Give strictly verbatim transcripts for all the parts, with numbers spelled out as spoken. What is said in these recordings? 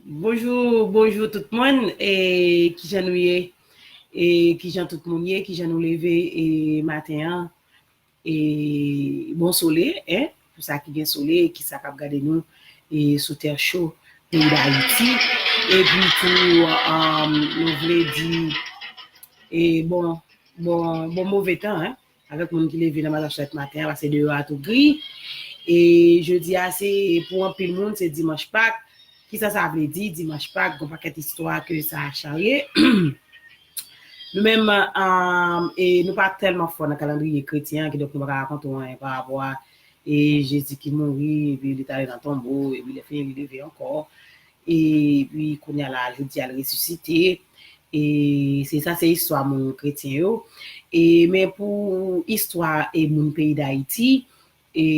Bonjou, bonjou tout moun. E kijan nou ye? E kijan tout moun ye? Kijan nou leve e maten an? E bon sole, en, pou sa ki gen sole, ki sa k ap gade nou e sou tè cho peyi Dayiti. Epi tou, um, nou vle di e bon, bon, bon move tan, en, avèk moun ki leve nan maten chèt maten an, paske deyò a tou gri. E jodi a, se pou anpil moun, se dimanch Pak. Kisa sa vle di, dimanch Pak? Gon pakèt istwa ke sa charye. Nou menm, um, e nou pa tèlman fò nan kalandriye kretyen an, kidonk nou pa ka rakonte w anyen pa rapò a e Jezi ki mouri, epi li t ale nan tonbo, epi lè fini li leve ankò, epi kounye a la, jodi a, l resisite. E se sa, se istwa moun kretyen yo. E men pou istwa e moun peyi Dayiti, e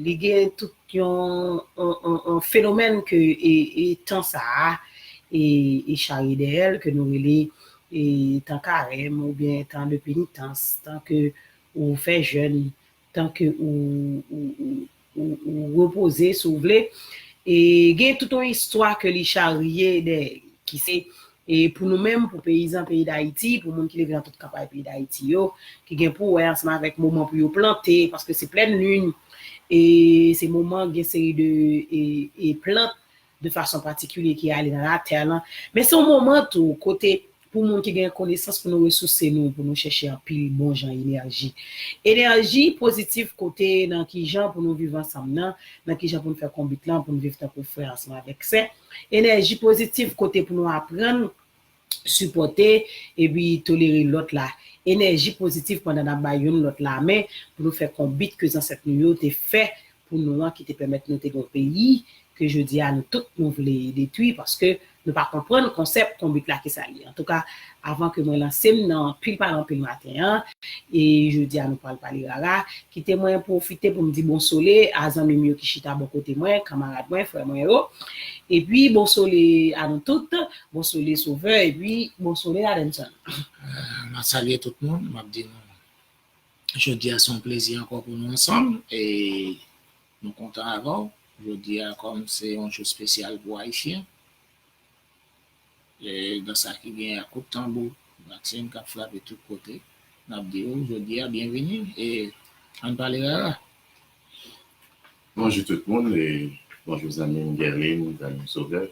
li gen tout yon, yon, yon, yon fenomèn ke e, e tan sa a e, e charye dèyè l, ke nou rele e tan karèm oubyen tan de penitans, tan ke ou fè jèn, tan ke ou, ou, ou, ou, ou repoze, si w vle. E gen tout yon istwa ke li charye dèyè, ki se e pou nou menm, pou peyizan peyi Dayiti, pou moun ki leve nan tout kanpay peyi Dayiti yo, ki gen pou wè ansanm avèk moman pou yo plante, paske se plèn lin, e se moman gen seri de e, e plant de fason patikilye ki ale nan latè lan. Men se yon moman tou kote pou moun ki gen konesans pou nou resouse nou, pou nou chèche anpil bon jan enèji. Enèji pozitif kote nan ki jan pou nou viv ansanm nan, nan ki jan pou nou fè konbit lan, pou nou viv tankou frè ansanm avèk sè. Enèji pozitif kote pou nou aprann sipòte epi tolere lòt la. Enèji pozitif pandan n ap bay youn lòt la men pou nou fè konbit ke zansèt nou yo te fè pou nou an ki te pèmèt nou te gen yon peyi ke jodi a nou tout nou vle detwi paske nou pa konprann konsèp konbit la ki sa l ye. Antouka, avan ke mwen lanse m nan anpil pale anpil maten an, e jodi a nou pral pale rara, kite mwen pwofite pou m di bon sole a zanmi m yo ki chita bò kote mwen, kanmarad mwen, frè mwen yo. Epi bon sole a nou tout, bon sole Sovè, epi bon sole Adenson. Ah, m ap salye tout moun, m ap di nou, jodi a se yon plezi ankò pou nou ansanm, e nou kontan avè w. Jodi a, kòm se yon jou espesyal pou Ayisyen, e nan sa ki gen a kout tanbou, Maksim k ap frape tout kote, n ap di w, jodi a, byenvini, e ann pale rara. Bonjou tout moun, e bonjou zanmi m Guerline, zanmi m Sovè.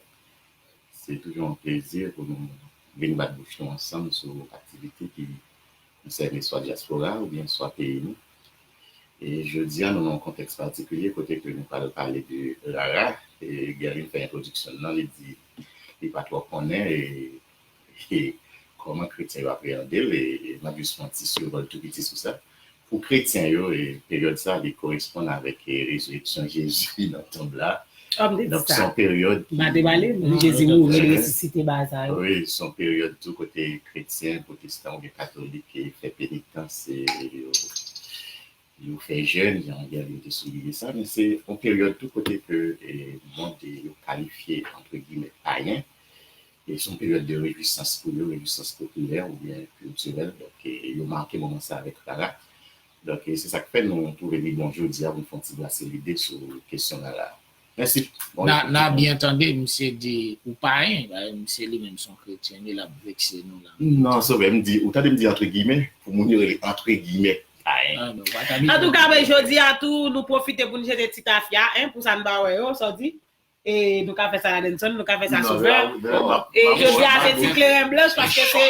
Se toujou yon plezi pou nou vin bat bouch nou ansanm sou aktivite ki konsène swa dyaspora oubyen swa peyi nou. E jodi a, nou nan yon kontèks patikilye kote ke nou pral pale de rara. E Guerline fè entwodiksyon l lan, li di li pa twò konnen e, e kòman kretyen yo apreyande l, e, e m ap jis fè yon ti sivòl tou piti sou sa. Pou kretyen yo, e peryòd sa, li koresponn avèk e rezireksyon Jezi nan tonb la. Donk, se yon peryòd ki... Jezi mouri, li resisite, bagay sa yo. Wi, se yon peryòd tou kote kretyen, pwotestan oubyen katolik e fè penitans, e yo, yo fè jèn, jan Guerline te souliye sa, men se yon peryòd tou kote ke e mond yo kalifye, antre giyimè, payen. E se yon peryòd de rejwisans pou yo, rejwisans popilè oubyen kiltirèl. Donk, e yo make moman sa avèk rara. Donk, e se sa k fè nou twouve li bon jodi a pou n fè yon ti brase lide sou kesyon rara. Mèsi. N a byen tande misye di ou payen, misye li menm se yon kretyen, li l ap vekse nou la. Non, Sovè, m di, ou tande m di antre giyimè, pou moun yo rele antre giyimè payen. Antouka, men jodi a tou, nou pwofite pou n jete ti tafya, en, pou sa n pa wè yo, sa w di? E nou ka fè sa Adenson, nou ka fè sa Sovè. E jodi a se ti kleren blanch paske se,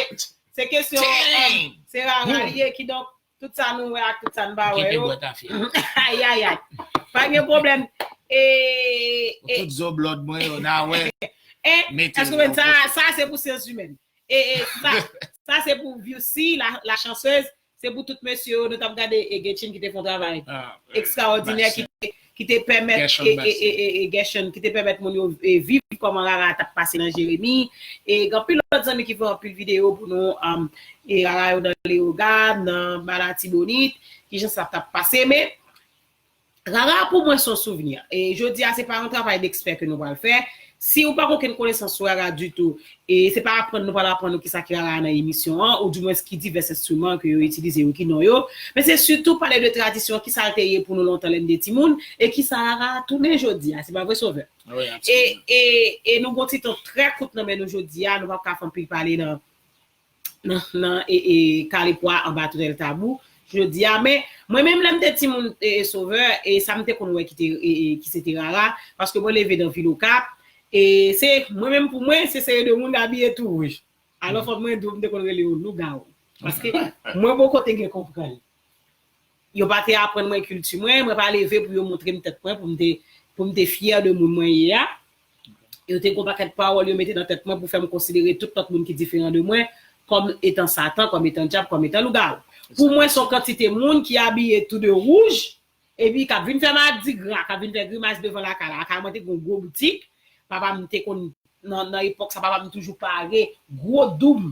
se kesyon, um, se rara li ye, kidonk tout sa nou wè ak tout sa n pa wè yo. Ayayay. Pa gen pwoblèm. E, e tout zo blòd mwen yo, n a wè. E, èske w konprann sa, sa se pou syans imèn. E, e sa, sa se pou Viewsee, la, la chanceuse. Se pou tout mesye yo, nou t ap gade e Getchin ki te fè yon travay ekstraòdinè, ki te, ki te pèmèt e, e, e, e, e Gershon, ki te pèmèt moun yo e, viv kòman rara t ap pase nan Jeremi. E gen anpil lòt zanmi ki fè anpil videyo pou nou, um, e rara yo nan Leyogàn, nan Balatibonit, kijan sa t ap pase. Men Rara pou mwen se yon souvni. E jodi a, se pa yon travay dekspè ke nou pral fè. Si ou pa gen okenn konesans sou Rara ditou, e se pa aprann nou pral aprann ou kisa ki Rara nan emisyon an, oudimwens ki divès enstriman ke yo itilize yo, ki non yo. Men se sitou pale de tradisyon, kisa l te ye pou nou lontan lè n te timoun, e kisa Rara tounen jodi a. Se pa vre, Sovè? E, e, e nou gon ti tan trè kout nan men nou jodi a, nou p ap ka fè anpil pale nan nan, nan e, e, kale pwa anba toutèl tabou. Jodi a, men mwen menm lè m te timoun e, e Sovè, e sa m te konn wè ki te e, e, ki se te Rara, paske mwen leve nan vil Okap, e se mwen menm pou mwen, se seri de moun abiye tou wouj. Alò fòk mwen di w m te konn rele yo lougawou. Paske mwen poko te gen konprann. Yo pa te aprann mwen kilti mwen, mwen pa leve pou yo montre m tèt mwen, pou m te, pou m te fyè de moun mwen ye a. Yo te gon pakèt pawòl yo mete nan tèt mwen pou fè m konsidere tout lòt moun ki diferan de mwen kòm etan Satan, kòm etan dyab, kòm etan lougawou. Pou mwen, se yon kantite moun ki abiye tou de wouj, epi k ap vin fè madigra, k ap vin fè grimas devan lakay la. Lakay mwen te gon gwo boutik, papa m te konn, nan, nan epòk sa, papa m toujou pare gwo doub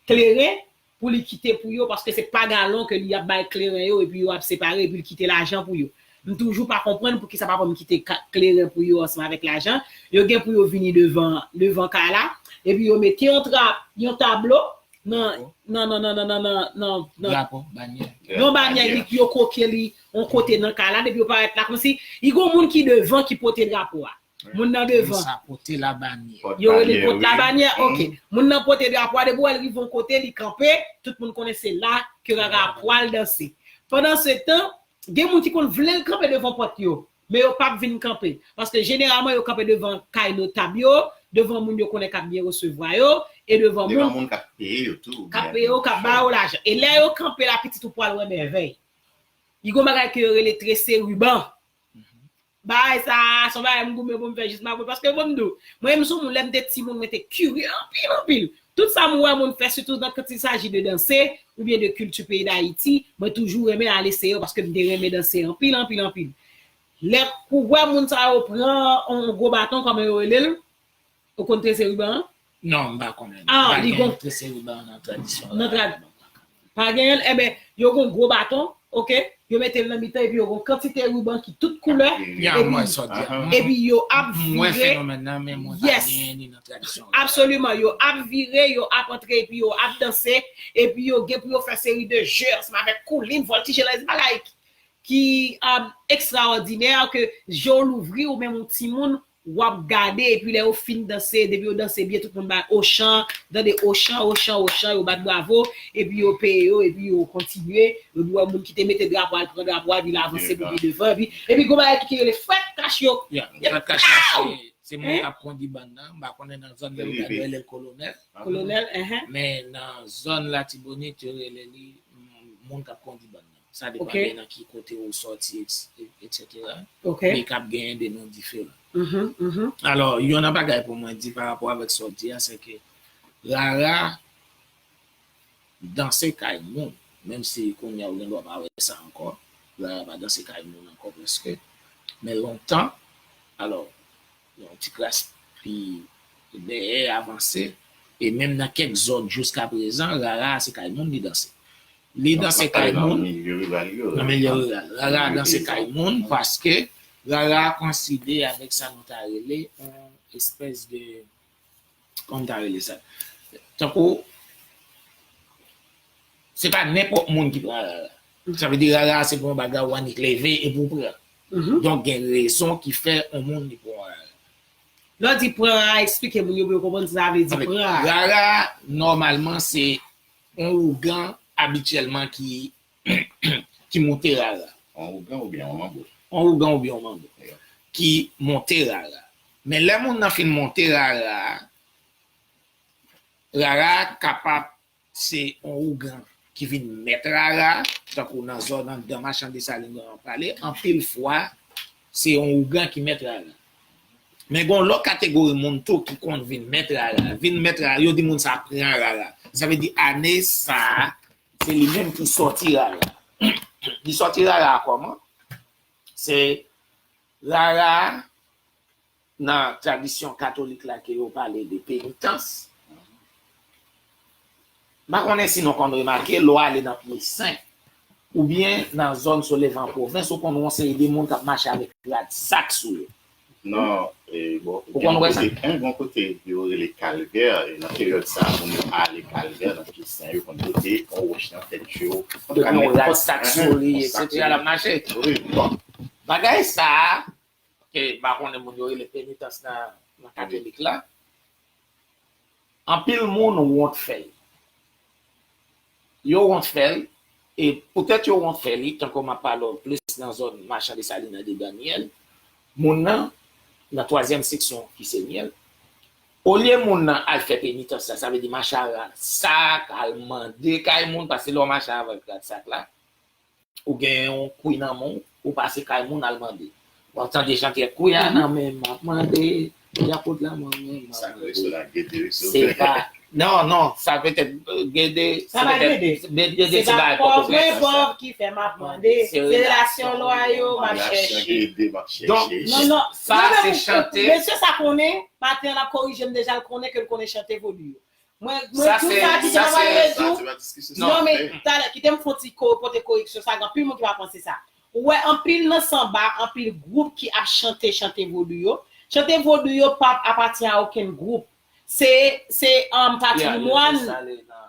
kleren, pou li kite pou yo, paske se pa galon ke li ap bay kleren yo, epi yo ap separe, epi li kite lajan pou yo. M toujou pa konprann poukisa papa m kite ka- kleren pou yo ansanm avèk lajan. Yo gen pou yo vini devan, devan kay la, epi yo mete yon trap, yon tablo nan, nan, nan, nan, nan, nan, nan, nan, nan, Drapo, banyè. yon banyè, li, yo koke li, yon kote nan kay la, depi yo parèt la, kòmsi, li gon moun ki devan ki pote drapo a. Moun nan devan. Sa pote labanyè. Yo rele pot labanyè, ok. Moun nan pote drapo a, depi w wè l rive yon kote, li kanpe, tout moun konnen se la ke Rara pwal danse. Pandan se tan, gen moun ki konn vle l kanpe devan pòt yo, men yo p ap vin kanpe. Paske jeneralman, yo kanpe devan kay notab yo, devan moun yo konnen k ap byen resevwa yo, e devan moun moun k ap peye yo tou. K ap peye yo, k ap ba yo lajan. E lè yo kanpe la, pitit ou pwal wè mèvèy. Li gon bagay ke yo rele trese riban. Bagay sa, se yon bagay m goumen pou m fè jis m ap wè. Paske bon m di w, mwen menm sou moun, lè m te timoun, mwen te kirye anpil, anpil. Tout sa m wè moun fè, sitou nan quand il s'agit de danse, oubyen de kilti peyi Dayiti, mwen toujou renmen al eseye yo, paske m te renmen danse anpil, anpil, anpil. Lè ou wè moun sa yo pran yon gwo baton, kòman yo rele l? Ou konn trese riban an? Non, m pa konnen. Ah, li gon trese riban nan tradisyon. Nan trad- Pa genyen l, enben, yo gon gwo baton, ok? Yo mete l nan mitan, epi yo gon kantite riban ki tout koulè. Ya, mwen sa di. Epi yo ap Mwen vire. Fenomèn nan, men mwen pa genyen ni nan tradisyon. Absoliman, yo ap vire, yo ap antre, epi yo ap danse, epi yo gen pou yo fè seri de je ansanm avèk koulin, vòltije, lè bagay ki um, ekstraòdinè, ke je w louvri ou menm yon timoun, w ap gade, epi lè yo fin danse, depi yo danse byen, tout moun bay ochan, tande ochan, ochan, ochan, yo bat bravo, epi yo peye yo, epi yo kontinye, yo di wè moun ki te mete drapo a, l pran drapo a, epi l avanse pou pi devan, epi, epi gon bagay tou ki rele frèt kach yo. Ya, frèt kach la, se, se moun k ap kondi bann nan, m pa konnen nan zòn nan yo ta dwe rele l kolonèl. Kolonèl, enhen. Men nan zòn Latibonit, yo rele li mm, moun k ap kondi bann nan. Sa depann de nan ki kote ou sòti, et cetera. Ok. Men k ap genyen de non diferan. Mhm, mhm. Alò, yon nan bagay pou mwen di pa rapò avèk sa w di a, se ke Rara danse kay moun, menm si kounye a ou gen dwa pa wè sa ankò. Rara pa danse kay moun ankò prèske. Men lontan, alò, yon ti kras pi dèyè avanse, e menm nan kèk zòn jiska prezan, Rara se kay moun li danse. Li danse kay moun nan milye riral. Rara danse kay moun paske Rara koinside avèk sa nou ta rele yon espès de, kòman ta rele sa? Tankou, se pa nenpòt moun ki pran Rara. Sa vle di Rara se pou yon bagay ou annik leve epi w pran. Donk, gen rezon ki fè yon moun li pran Rara. Lè w di pran Rara, eksplike moun yo pou yo konprann sa vle di pran Rara. Rara, nòmalman, se yon ougan abityèlman ki, ki monte Rara. Yon ougan oubyen yon manbo. Yon ougan oubyen yon manbo. Ki monte Rara. Men lè moun nan fin monte Rara, Rara kapab se yon ougan ki vin mèt Rara, tankou nan zòn anndan Machan Desalin nou pale, anpil fwa, se yon ougan ki mèt Rara. Men gen yon lòt kategori moun tou ki konn vin mèt Rara. Vin mèt Rara, yo di moun sa pran Rara. Sa vle di ane sa a, se li menm ki sòti Rara. Li sòti Rara kòman? Se Rara nan tradisyon katolik la ke yo pale de penitans. M pa konnen si nou konn remake, lè w ale nan pye sen, oubyen nan zòn Solevan pwovens, ou konn wè yon seri de moun k ap mache avèk rad sak sou yo. Non, e, bon, ou konn wè sa? Gen yon kote yo rele Kalvè, e nan peryòd sa a, moun yo ale Kalvè, nan pye sen, yo konn pote yon wòch nan tèt yo. Yo gen yon rad sak sou li, etsetera, l ap mache. Wi, bon. Bagay sa a, ke m pa konnen moun yo rele penitans nan, nan katolik la, anpil moun wont fè l. Yo wont fè l, e poutèt yo wont fè li, tankou m ap pale w plis nan zòn Machan Desalin nan de Danyèl, moun nan, nan twazyèm seksyon ki se myèl, olye moun nan al fè penitans la, sa vle di mache a rad sak, al mande kay moun, paske lè w mache avèk rad sak la, ou gen yon kwi nan men w, ou pase kay moun al mande. W ap tande chantè kwi a nan men m ap mande, y ap pot la mwen menm m ap mande. Se pa, non, non, sa petèt Gede, se petèt Gede, se bagay Pòtoprens. Pòv ki fè m ap mande, se relasyon lwa yo m ap chèche. Donk, sa se chante. Mesye sa konnen, maten an l ap korije m deja, l konnen ke l konnen chante vodou yo. Mwen, mwen di w sa, ki te nan pale di w. Non, men talè, kite m fè yon ti pote koreksyon sa, gen anpil moun ki pa panse sa. Ou wè anpil nan sanba, anpil gwoup ki ap chante, chante vodou yo. Chante vodou yo pa apatyen a okenn gwoup. Se, se um, patrimwàn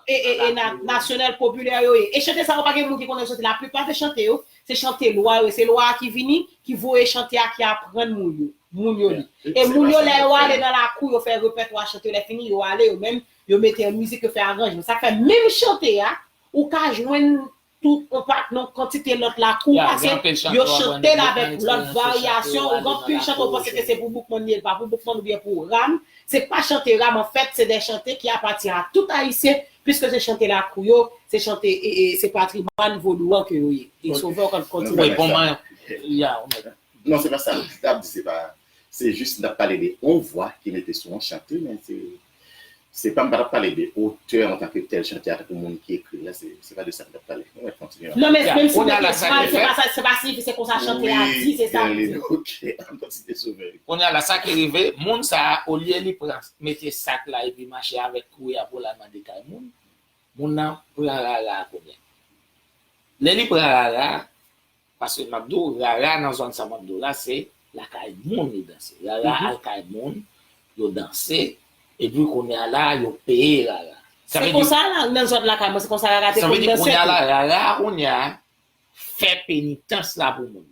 e, e, e na, nasyonal popilè yo ye. E chante sa yo pa gen moun ki konnen yo chante. Laplipa de chante yo, se chante lwa yo. Se lwa a ki vini, ki voye chante a, ki aprann moun yo, moun yo li. E moun yo, lè yo ale nan lakou, yo fè repètwa chante yo, lè fini, yo ale yo menm, yo mete yon mizik, yo fè aranjman. Sa k fè menm chante a, ou ka jwenn tout yon pa, yon kantite lòt lakou, paske yo chante l avèk lòt varyasyon, ou gen anpil chante ou panse ke se pou boukmann li ye, l pa pou boukmann oubyen pou ram. Se pa chante ram, anfèt, se de chante ki apatyen a tout Ayisyen, piske se chante lakou yo, se chante, e, e, se patrimwàn vodou an ke yo ye. E Sovè w konn kontinye. Non, se pa sa, m t ap di, se pa, se jis n t ap pale de yon vwa ki mete sou yon chante, men se, se pa, m pa t ap pale de otè antanke tèl chante a, tankou moun ki ekri l la, se, se pa de sa m t ap pale. Nou mèt kontinye. Non, men menm si w mete vwa, se pa sa, se pa siyifi se konsa chante a di, se sa m di. Ok, ann kontinye, Sovè. Kounye a la, sa ki rive, moun sa a, olye li pran, mete sak la epi mache avèk kwi a pou l al mande kay moun, moun nan pran rara a kounye a. Lè li pran rara a, paske m ap di w, rara nan zòn sa m ap di w la, se lakay moun li danse. Rara al kay moun, yo danse, epi kounye a la, yo peye rara. Se konsa la, nan zòn lakay mwen, se konsa rara te konn danse tou. Sa vle di kounye a la, rara a kounye a fè penitans la pou moun.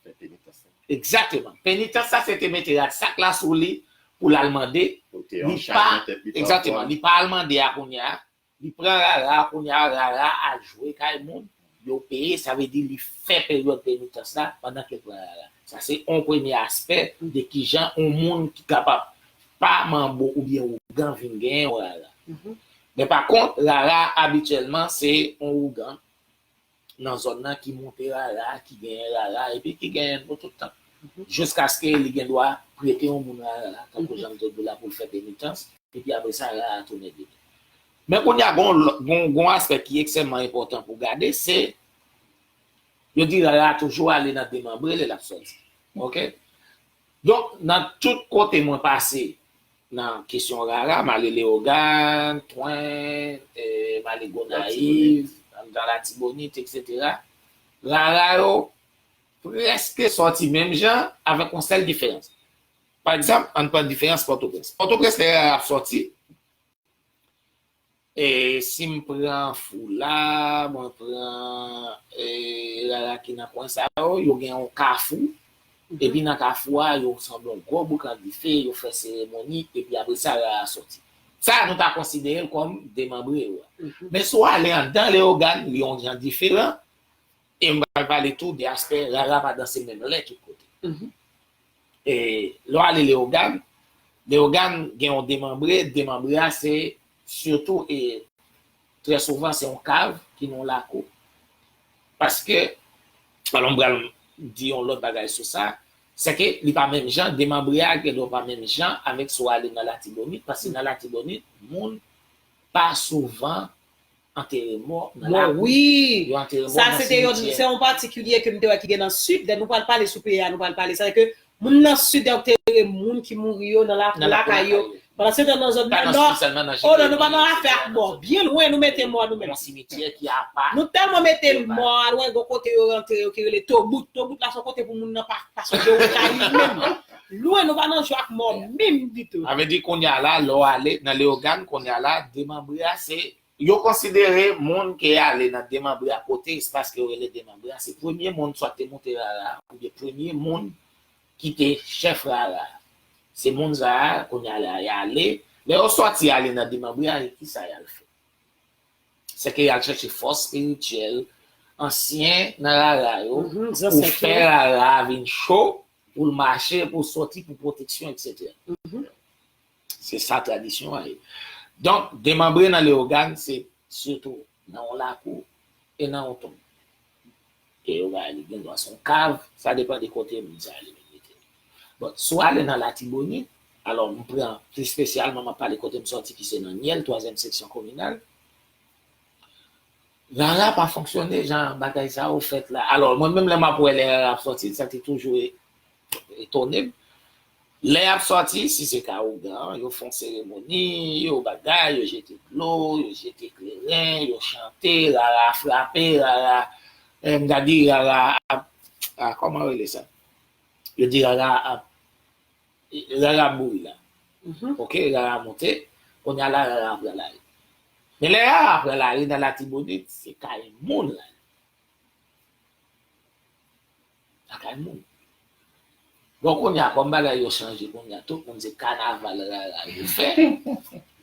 Fè penitans la. Egzakteman. Penitans la, se te mete rad sak la sou li pou l al mande. Li pa, egzakteman, li pa al mande a kounye a. Li pran rara a, kounye a rara a al jwe kay moun, yo peye, sa vle di li fè peryòd penitans la pandan ke l pran rara. Sa se yon premye aspè de kijan yon moun ki kapab pa manbo oubyen ougan vin genyen yon rara. Men pa kont, rara a abityèlman se yon ougan nan zòn nan ki monte rara, ki genyen rara, epi ki genyen l pou tout tan. Jiskaske li gen dwa prete yon moun rara, tankou jan m te di w la, pou l fè penitans, epi apre sa, rara a tounen gede. Men kounye a, gon, gon, gon aspè ki ekstrèmman enpòtan pou gade, se, yo di rara a toujou ale nan demanbre lè l ap sòti. Ok? Donk, nan tout kote mwen pase, nan kesyon rara, m ale Leyogàn, Twen, e, m ale Gonayiv, anndan Latibonit, etsetera. Rara yo prèske sòti menm jan, avèk yon sèl diferans. Pa egzanp, ann pran diferans Pòtoprens. Pòtoprens, lè rara ap sòti, e si m pran Foula, mwen pran, e, rara ki nan kwen sa yo, yo gen yon kafou. Epi nan kafou a, yo sanble yon gwo boukan dife, yo fè seremoni, epi apre sa, rara sòti. Sa a, nou ta konsidere l kòm demanbre yo a. Men si w ale anndan Leyogàn, li yon jan diferan. E m pral pale tou de aspè rara pa danse menm lè tout kote. E lè w ale Leyogàn, Leyogàn gen yon demanbre, demanbre a se sitou, e trè souvan se yon kav ki nan yon lakou. Paske, alò m pral di yon lòt bagay sou sa, se ke li pa menm jan, demanbre a gen dwa pa menm jan avèk si w ale nan Latibonit, paske nan Latibonit, moun pa souvan antere mò nan lakou. Wi. Yo antere mò nan simityè. Sa se te yon, se yon patikilye ke m te wè ki gen nan Sid. Lè nou pral pale sou peyi a, nou pral pale. Sa vle di ke moun nan Sid antere moun ki mouri yo nan lakou lakay yo. Pandan se tan nan zòn nò, oh non, nou pa nan afè ak mò. Byen lwen nou mete mò nou menm. Yon simityè ki apa. Nou tèlman mete mò a lwen, gon kote yo rantre yo ki rele Tobout. Tobout la se yon kote pou moun nan pa, pa sonje ou ka viv menm. Lwen nou pa nan jwe ak mò menm ditou. Sa vle di kounye a la, lè w ale nan Leyogàn, kounye a la, demanbre a se, yo konsidere moun ki ale nan demanbre a, kote espas ke yo rele demanbre a, se premye moun swa te moute rara, oubyen premye moun ki te chèf rara. Se moun sa a, kounye a la, y ale. Lè yo sòti ale nan demanbre a, e kisa y al fè? Se ke y al chèche fòs espirityèl ansyen nan rara yo pou fè rara a vin cho, pou l mache, pou l sòti, pou pwoteksyon, etsetera. Se sa tradisyon an ye. Donk, demanbre nan Leyogàn, se sitou nan yon lakou e nan yon tonm. Ke yo ba li, gen dwa se yon kav, sa depann de kote moun sa a li menm rete. Bon, si w ale nan Latibonit, alò, m pran pli espesyalman, m ap pale kote m sòti, ki se nan Nyèl, twazyèm seksyon kominal. Rara pa fonksyone jan bagay sa yo fèt la. Alò, mwen menm, lè m ap wè lè rara ap sòti, sa te toujou e- etone m. Lè y ap sòti, si se ka ougan, yo fè yon seremoni, yo bagay, yo jete dlo, yo jete kleren, yo chante, rara frape, rara, eh, m ta di rara ap, ah, kòman yo rele sa? Yo di rara ap, rara ap mouri la. Oke, rara monte, kounye a la, rara pran lari. Men lè rara pran lari nan Latibonit, se kay moun la. Lakay moun. Bon, kounye a, kòm bagay yo chanje, kounye a, tout moun se kanaval rara yo fè.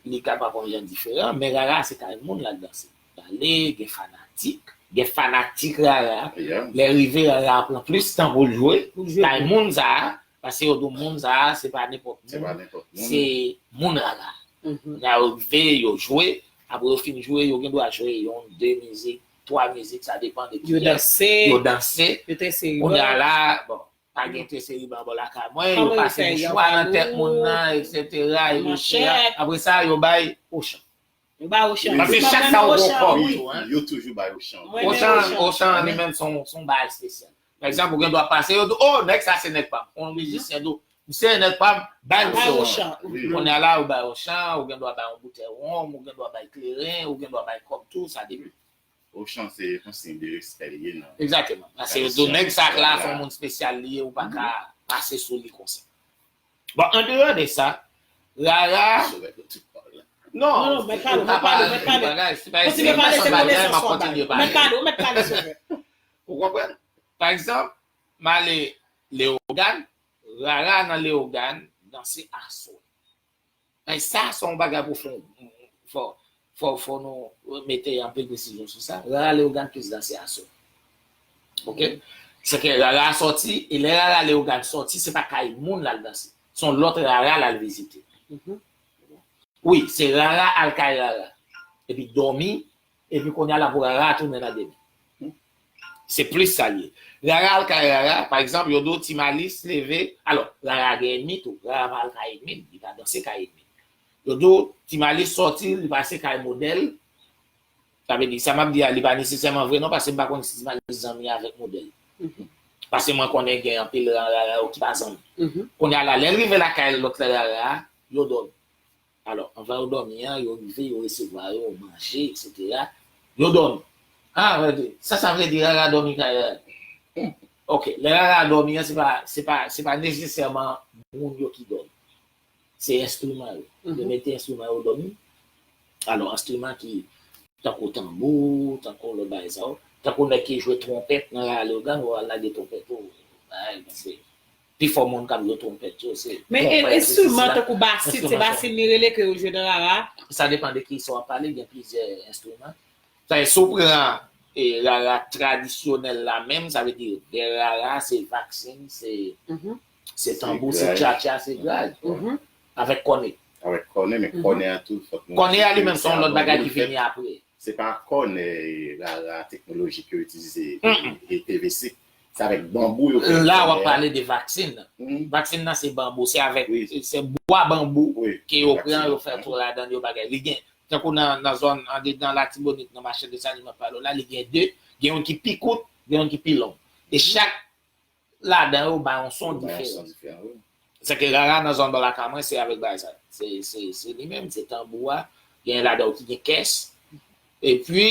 Li kapab yon jan diferan, men rara se kay moun l al danse. Pale, gen fanatik, gen fanatik rara. Lè rive, rara pran plis tan pou l jwe. Kay moun sa a, paske yo di w moun sa a, se pa nenpòt moun. Se moun rara. Kounye a, yo rive, yo jwe. Apre yo fin jwe, yo gen dwa jwe yonn, de mizik, twa mizik, sa depann de kiyès. Yo danse. Yo danse. Kounye a la, bon, pa gen te seri ban bò lakay mwen, yo pase mouchwa nan tèt moun nan, etsetera, etsetera. Apre sa, yo bay ochan. Yo bay ochan. Paske chak sa yo gon kòb tou, hein. Yo toujou bay ochan. Ochan, ochan li menm se yon, se yon bagay espesyal. Pa egzanp, ou gen dwa pase, yo di, oh, nèg sa se nèg pa m. Yon mizisyen di w, misye nèg pa m, bay misye ochan. Kounye a la, ou bay ochan, ou gen dwa bay yon boutèy wonm, ou gen dwa bay kleren, ou gen dwa bay kòb tou, sa depann. Ochan se yon siy de respè li ye nan. Egzakteman. Paske yo di w nèg sa k la, se yon moun espesyal li ye, ou pa ka pase sou li konsa. Bon, andeyò de sa, rara. Non, non, mèt pale, mèt pale, mèt pale. Kontinye pale, se konesans w ap bay. Mèt pale, ou mèt pale, sovè. Ou konprann? Pa egzanp, m ale Leyogàn, rara nan Leyogàn danse aswè. E sa, se yon bagay pou fò, fò, fò, fò nou mete anpil presizyon sou sa. Rara Leyogàn plis danse aswè. Oke? Se ke rara a sòti, e lè rara Leyogàn sòti, se pa kay moun l al danse. Se yon lòt rara l al vizite. Wi, se rara al kay rara. Epi dòmi, epi kounye a la pou rara a tounen nan demen. Se plis sa l ye. Rara al kay rara, pa egzanp, yo di w Ti Malis leve, alò, rara gen ènmi tou, rara pa al kay ènmi l, li pa danse kay ènmi l. Yo di w Ti Malis sòti, li pase kay modèl, sa vle di, sa m ap di a, li pa nesesèman vre non, paske m pa konn si Ti Malis zanmi avèk modèl. Paske mwen konnen gen anpil rara yo ki pa zanmi. Kounye a la, lè l rive lakay lòt rara a, yo dòmi. Alò, anvan yo dòmi an, yo rive, yo resevwa yo, manje, etsetera. Yo dòmi. Ah, sa, sa vle di rara dòmi kay rara. Oke, lè rara dòmi an, se pa, se pa, se pa nesesèman moun yo ki dòmi. Se enstriman yo. Yo mete enstriman yo dòmi. Alò, enstriman ki tankou tanbou, tankou lòt bagay sa yo. Tankou nèg ki jwe twonpèt nan rara Leyogàn, ou al lage twonpèt ou, bagay, paske pifò moun k ap jwe twonpèt yo, se twonpèt, se sila. Men enstriman tankou basit, se basit li rele ke yo jwe nan rara? Sa depann de kisa w ap pale, gen plizyè enstriman. Sa vle di, si w pran, e, rara tradisyonèl la menm, sa vle di, vè rara, se vaksin, se, se tanbou, se tchatcha, se graz. Avèk kòne. Avèk kòne, men kòne a tou, fòk nou di ke se a banbou li fèt. Kòne a li menm, se yon lòt bagay ki vini apre. Se pa kòne rara teknolojik yo itilize, e, e, P V C. Se avèk banbou yo fè kòne a. La, w ap pale de vaksin nan. Vaksin nan se banbou, se avèk, se bwa banbou ke yo pran, yo fè twou ladan l, yo bagay. Li gen, tankou nan, nan zòn, andedan Latibonit, nan mache Desalin, m ap pale w la, li gen de, gen youn ki pi kout, gen youn ki pi long. E chak ladan yo bay yon son diferan. Bay yon son diferan, wi. Sèke rara nan zòn bò lakay mwen, se avèk bagay sa. Se, se, se li menm, se tanbou a, gen ladan yo ki gen kès. Epi,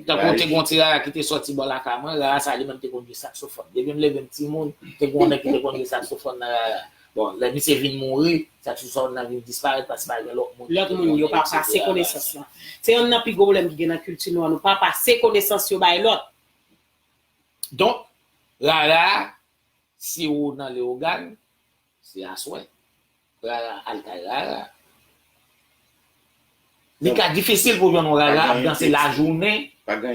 tankou te gen yon ti rara ki te sòti bò lakay mwen, rara sa li menm te konn jwe saksofòn. Depi m leve m timoun, te gen yon nèg ki te konn jwe saksofòn nan rara. Bon, lè misye vin mouri, saksofòn nan vin disparèt paske pa gen lòt moun ki te konnen, et cetera. Lòt moun yo pa pase konesans lan. Se yonn nan pi gwo pwoblèm ki gen nan kilti nou an, nou pa pase konesans yo bay lòt. Donk, rara, si ou nan Leyogàn, se aswè. Rara, al kay rara. Li ka difisil pou jwenn yon rara ap danse lajounen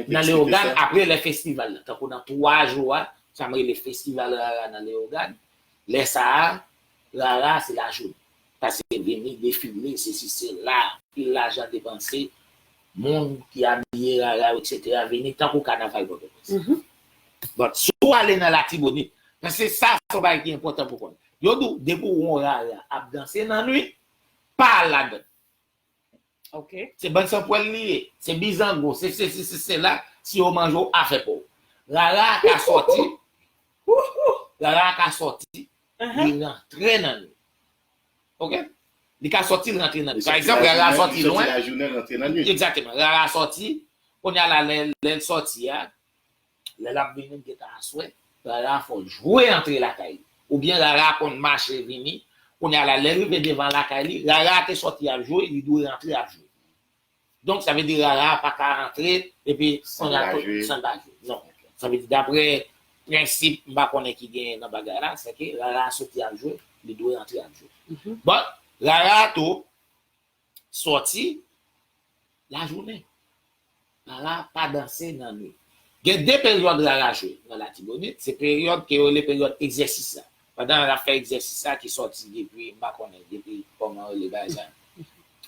nan Leyogàn apre lè festival la. Tankou nan twa jou a, sa m rele festival rara nan Leyogàn. Lè sa a, rara se lajounen. Paske vini, defile, sesi, sela, pil lajan depanse, moun ki abiye rara, et cetera, vini tankou kanaval Pòtoprens. But, si w ale nan Latibonit, paske sa, se yon bagay ki enpòtan pou konnen. Yo di w, depi w wè yon rara ap danse nan nwit, pa al ladan l. Se bann sanpwèl li ye, se bizango, se sesi, se sela, si yo manje w, afè pa w. Rara a ka sòti, rara a ka sòti, li rantre nan nwit. Ok? Li ka sòti, li rantre nan nwit. Pa egzanp, rara a sòti lwen. Egzakteman. Rara a sòti, kounye a la, lè, lè l sòti a, lè l ap vini, l gentan aswè, rara a fè l jwe antre lakay li. Oubyen rara a konn mache vini, kounye a la, lè l rive devan lakay li, rara a te sòti ap jwe, li dwe rantre ap jwe. Donk, sa vle di rara a pa ka rantre, epi kounye a tout, san l pa jwe. Non. Sa vle di, daprè prensip, m pa konnen ki genyen nan bagay la, se ke rara a soti ap jwe, li dwe rantre ap jwe. But, rara a tou, sòti lajounen. Rara pa danse nan nwit. Gen de peryòd rara jwe nan Latibonit. Se peryòd ke yo rele peryòd egzèsis la. Pandan y ap fè egzèsis la ki sòti depi, m pa konnen, depi kòman yo rele bagay sa.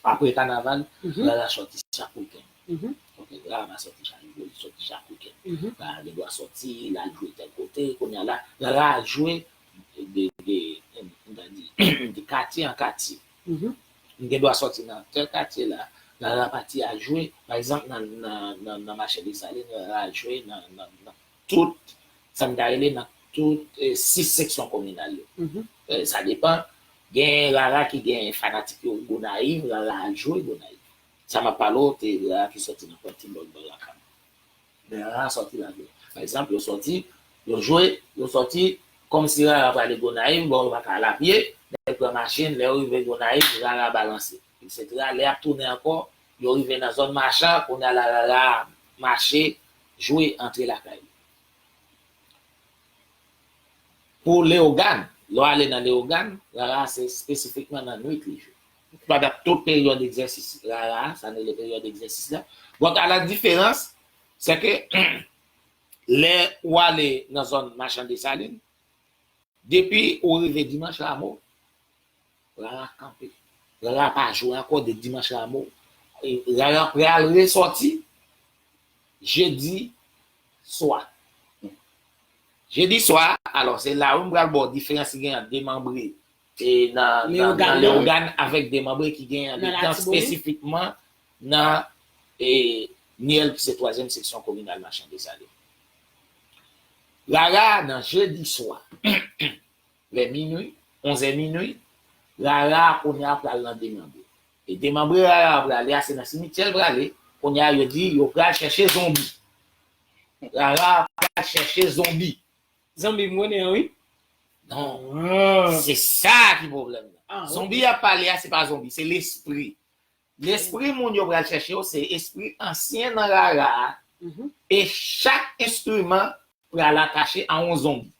Apre kanaval, rara sòti chak wikenn. Ok, rara pa sòti chak jou, li sòti chak wikenn. Rara gen dwa sòti, l al jwe tèl kote, kounye a la, rara jwe de, de, m ta di, de katye an katye. M gen dwa sòti nan tèl katye la, rara pati al jwe, pa egzanp, nan, nan, nan, nan Mache Desalin, rara al jwe nan, nan, nan tout, sa m ta rele nan tout, eh, sis seksyon kominal yo. Eh, sa depann. Gen rara ki gen fanatik yo Gonayiv, rara al jwe Gonayiv. Sa m ap pale w, te rara ki sòti nan Pòtibòl bò lakay mwen. Men rara sòti lajounen. Pa egzanp, yo sòti, yo jwe, yo sòti, kòmsi rara prale Gonayiv, bon, yo pa ka al apye, nèg pran machin, lè yo rive Gonayiv, rara balanse, et cetera. Lè y ap tounen ankò, yo rive nan zòn machan, kounye a la rara mache, jwe, antre lakay li. Pou Leyogàn, lè w ale nan Leyogàn, rara se espesifikman nan nwit li jwe. Pandan tout peryòd egzèsis rara, sa nou rele peryòd egzèsis la. Bon, a la diferans, se ke lè ou ale nan zòn Machan Desalin, depi ou rive Dimanch Ramo, rara kanpe. Rara pa jwe ankò de Dimanch Ramo. E rara pral resòti jedi swa. Jedi swa, alò, se la wi m pral ba w diferans ki gen ant demanbre e nan, nan, nan Leyogàn avèk demanbre ki gen anndan espesifikman nan, e, Nièl ki se twazyèm seksyon kominal Machan Desalin. Rara nan jedi swa, vè minui, onzè minui, rara kounye a pral nan demanbre. E demanbre rara a prale a, se nan simityè l prale, kounye a yo di yo pral chèche zonbi. Rara pral chèche zonbi. Zonbi m konnen an wi. Non, se sa ki pwoblèm nan. Zonbi y ap pale a, se pa zonbi, se lespri. Lespri moun yo pral chèche yo, se espri ansyen nan rara a. E chak enstriman pral atache a yon zonbi.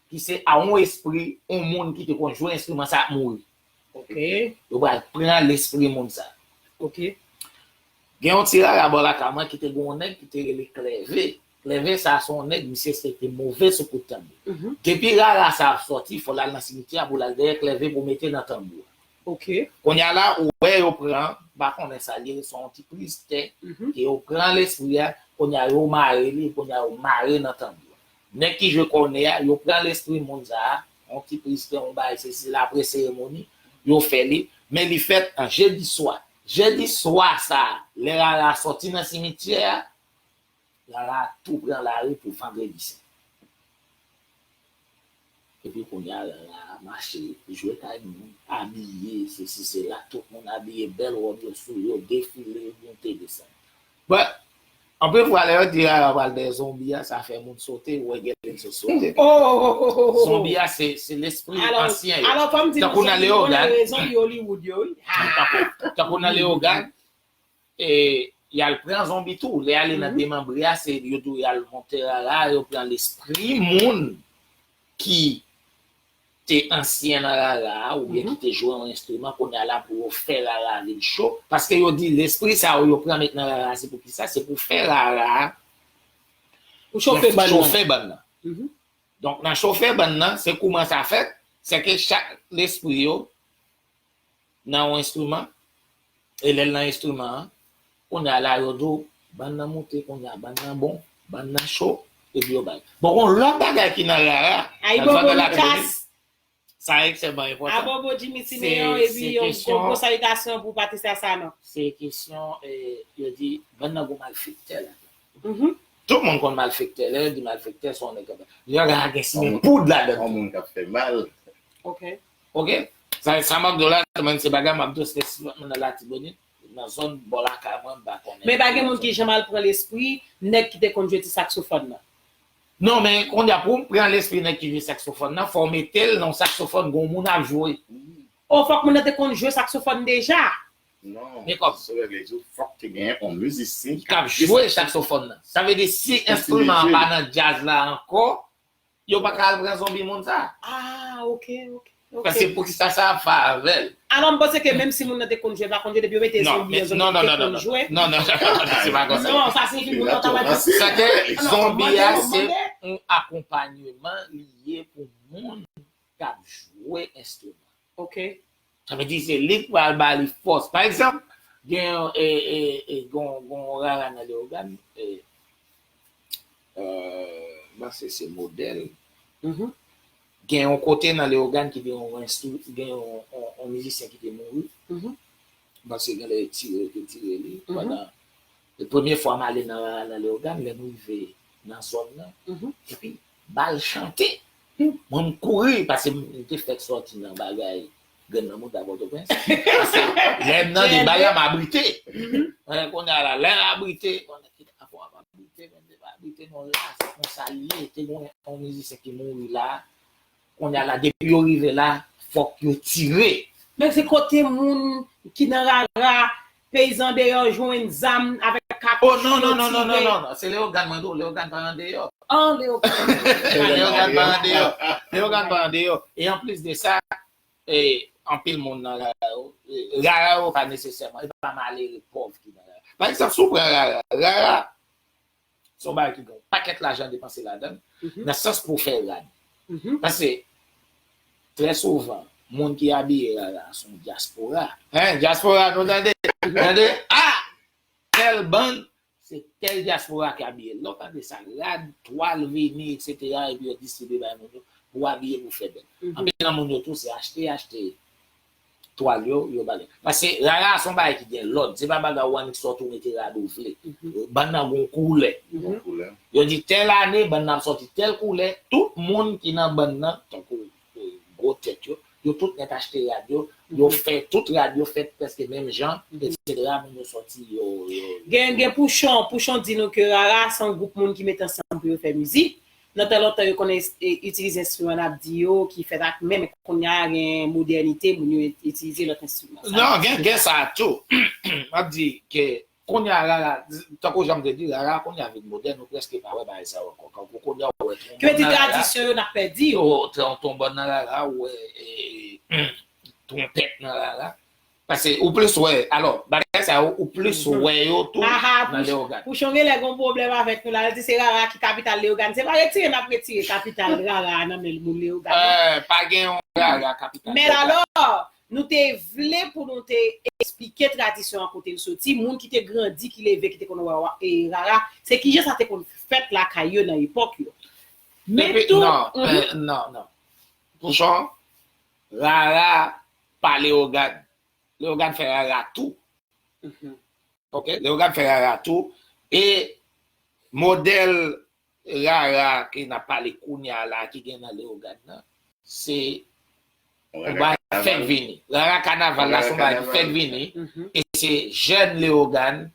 Ki se a yon espri, yon moun ki te konn jwe enstriman sa ap mouri. Yo pral pran lespri moun sa. Gen yon ti rara bò lakay mwen ki te gen yon nèg ki te rele Klève. Klève sa se yon nèg, misye se te move sou kout tanbou. Depi rara sa ap sòti, fò l al nan simityè a pou l al dèyè Klève pou mete nan tanbou a. Kounye a la, ou wè yo pran, m pa konnen sa l ye, se yon ti priz tè, ke yo pran lespri a, kounye a yo mare li, kounye a yo mare nan tanbou a. Nèg ki jwe kònè a, yo pran lespri moun sa a, yon ti priz tè, yon bagay, sesi, la, apre seremoni, yo fè li, men li fèt an jedi swa. Jedi swa sa a, lè rara sòti nan simityè a, rara tou pran lari pou vandredi sen. Epi kounye a, Rara mache, jwe kay moun, abiye, sesi, sela, tout moun abiye, bèl wòb yo sou yo, defile, moute, desann. But, anpil fwa, lè yo di Rara pral dèyè zonbi a, sa fè moun sote, ou wè gen lè yo sote. Zonbi a, se, se lespri ansyen yo. Alò, fò m di nou, se youn nan rezon ki Hollywood yo, wi. Tankou, tankou nan Leyogàn, e, y al pran zonbi tou. Lè y ale nan demanbre a, se, yo tou y al monte Rara, yo pran lespri moun ki te ansyen nan Rara a, oubyen ki te jwe yon enstriman, kounye a la pou yo fè Rara a vin cho. Paske yo di lespri sa yo, yo pran met nan Rara a, se pou ki sa? Se pou fè Rara a, pou chofe bann nan. Donk, nan chofe bann nan, se kouman sa fèt, se ke chak lespri yo nan yon enstriman, e lè l nan enstriman an, kounye a la yo di w, bann nan moute, kounye a bann nan bon, bann nan cho, epi yo bay. Bon, yon lòt bagay ki nan Rara, nan Zòn de la Toni, sa ekstrèmman enpòtan. Abobo Jimmy Simeon, epi yon gwo, gwo salitasyon pou Patricia Sanon. Se kesyon, eh, yo di, bann nan gon malfektè ladan. Tout moun konn malfektè. Lè yo di malfektè, se yon nèg k ap, yo gen simen poud ladan. Yon moun k ap fè mal. Ok. Ok? Sa, sa m ap di w la, mwen, se bagay m ap di w espesifikman nan Latibonit, nan zòn bò lakay mwen, m pa konnen. Men pa gen moun ki janm al pran lespri nèg ki te konn jwe ti saksofòn nan. Non, men kounye a, pou m pran lespri nèg ki jwe saksofòn nan, fò w mete l nan yon saksofòn, gon moun ap jwe. O, fòk moun nan te konn jwe saksofòn deja. Non, men kòm se règle di w, fòk te gen yon mizisyen k ap jwe saksofòn nan. Sa vle di, si enstriman an pa nan djaz la ankò, yo pa ka al pran zonbi moun sa. Ah, ok, ok, ok. Paske poukisa sa ap fè avè l? Alò, m panse ke menm si moun nan te konn jwe, pa konn jwe, depi yo mete zonbi an, zonbi te konn jwe. Non, non, non, non, non, se pa konsa. Non, sa siyifi moun nan ta pral di. Sa ke zonbi a, se yon akonpanyman li ye pou moun k ap jwe enstriman. Ok. Sa vle di se li k pral ba li fòs. Pa egzanp, gen yon, e, e, e, gon, gon rara nan Leyogàn, e, e, m panse se Modèl. Gen yon kote nan Leyogàn ki gen yon enstri-, gen yon, yon, yon mizisyen ki te mouri. M panse gen lè yo tire, yo te tire li pandan E premye fwa m ale nan, nan Leyogàn, lè m rive nan zòn nan, epi bal chante. Mwen, m kouri, paske m, m te fèk sòti nan bagay grenn nan mouda Pòtoprens. Paske lè m nan de bal la, m abrite. Mwen, kounye a la, lè m abrite, kounye a, kite afè w ap abrite, men m te pa abrite, non, la, se konsa l ye. Te gen yon mizisyen ki mouri la, Kounye a la, depi yo rive la, fòk yo tire. Men se kote moun ki nan rara, peyizan deyò jwenn zam avèk katouch pou yo tire. Oh, non, non, non, non, non, non, non. Se Leyogàn mwen di w, Leyogàn pa nan deyò. An Leyogàn. Leyogàn pa nan deyò. Leyogàn pa nan deyò. E anplis de sa, e, anpil moun nan rara yo, e, rara yo pa nesesèman, e pa malere pòv ki nan rara. Pa egzanp, si w pran rara, rara, Se yon bagay ki gen yon pakèt lajan depanse ladan l, nan sans pou w fè rad. Paske, trè souvan, moun ki abiye rara a se yon dyaspora. Hein, dyaspora, nou tande? Tande? Ah! Tèl bann, se tèl dyaspora ki abiye l. Lè w tande sa, rad, twal vini, etsetera, epi yo distribye bay moun yo, pou abiye, pou fè bèl. Anpil nan moun yo tou, se achte, achte. Twal yo, yo ba li. Paske rara a se yon bagay ki gen lòd. Se pa bagay ou annik sòti ou mete rad ou vle. Bann nan gon koulè. Gon koulè. Yo di tèl ane, bann nan ap sòti tèl koulè. Tout moun ki nan bann nan, tankou, eh, gwo tèt yo, yo tout nèt achte rad yo. Yo fè tout rad yo fèt prèske menm jan, etsetera. Moun yo sòti, yo, yo. Gen, gen Pouchon, Pouchon di nou ke rara se yon gwoup moun ki met ansanm pou yo fè mizik. Nan tan lontan, yo konn es-, e, itilize enstriman n ap di yo, ki fèt ak men, men kounye a gen modènite, moun yo itilize lòt enstriman. Sa vle di gen, gen sa tou. M ap di ke kounye a rara, tankou jan m te di, rara kounye a vin modèn, ou prèske pa wè bagay sa yo ankò. Kankou kounye a ou wè twonbòn nan rara. Ki vle di tradisyon yo n ap pèdi yo. Ou, tron-, twonbòn nan rara, ou wè, e, twonpèt nan rara. Paske ou plis wè, alò, bagay sa yo, ou plis wè yo tou nan Leyogàn. Pouchon genlè gon pwoblèm avèk nou la, l di se rara ki kapital Leyogàn. Se pa retire n ap retire kapital rara a nan men moun Leyogàn, non. Eh, pa gen yon rara kapital Leyogàn. Men alò, nou te vle pou nou te eksplike tradisyon an kote l soti, moun ki te grandi, ki leve, ki te konn wè, e, rara, se kijan sa te konn fèt lakay yo nan epòk yo. Men tou, non, eh, non, non. Pouchon, rara pa Leyogàn. Leyogàn fè rara tou. Ok? Leyogàn fè rara tou. E modèl rara ke n ap pale kounye a la, ki gen nan Leyogàn nan, se yon bagay ki fèk vini. Rara kanaval la se yon bagay ki fèk vini. E se jèn Leyogàn,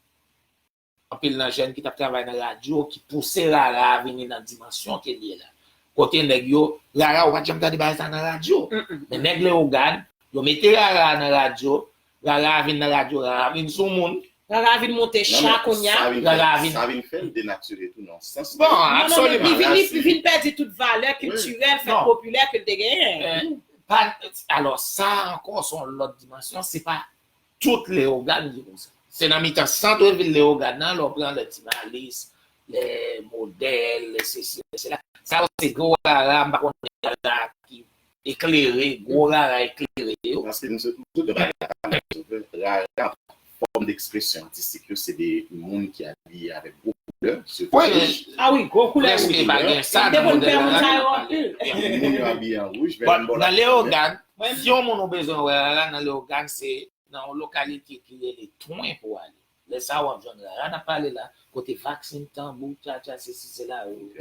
anpil nan jèn ki t ap travay nan radyo, ki pouse Rara a vini nan dimansyon ke l ye la. Kote nèg yo, Rara, ou pa t janm tande bagay sa nan radyo. Men nèg Leyogàn, yo mete Rara a nan radyo, Rara a vin nan radyo, Rara a vin sou moun. Rara a vin monte cha kounye a. Rara a vin. Sa vin fè l denatire tou nan sans. Bon, absoliman. Non, non, men li vin, li vin pèdi tout valè kiltirèl, fèt popilè ke l te genyen. Pa, alò, sa ankò, se yon lòt dimansyon. Se pa tout Leyogàn ki konsa. Se nan mitan sant vil Leyogàn nan, lè w pran lè Ti Malis, lè Modèl, lè sesi, lè sela. Sa yo se gwo rara, m pa konnen rara ki eklere, gwo rara eklere yo. Paske nou se tout de bagay la, rara, fòm d'ekspresyon atistik yo, se de moun ki abiye avèk gwo koulè, sitou wouj. Ah wi, gwo koulè wouj. Prèske pa gen sa nan modèl la. Moun yo abiye an wouj, men nan Leyogàn, si yon moun ou bezwen wè rara nan Leyogàn, se nan yon lokalite ki rele Twen pou ale. Lè sa a, w ap jwenn rara n ap pale la, kote vaksin, tanbou, tchatcha, sesi, sela, yo.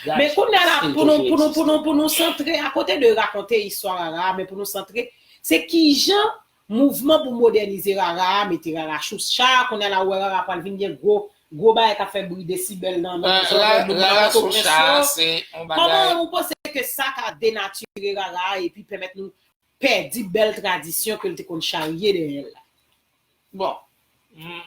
Men kounye a la, pou nou, pou nou, pou nou, pou nou santre, akote de rakonte istwa rara, men pou nou santre, se kijan mouvman pou modènize rara a, mete rara sou cha, kounye a la, ou wè rara pral vin gen gwo, gwo bagay k ap fè bri desibèl nan, nan zòn moun nan Pòtoprens yo. Kòman ou panse ke sa ka denatire rara a epi pèmèt nou pèdi bèl tradisyon ke l te konn charye dèyè l la? Bon, m,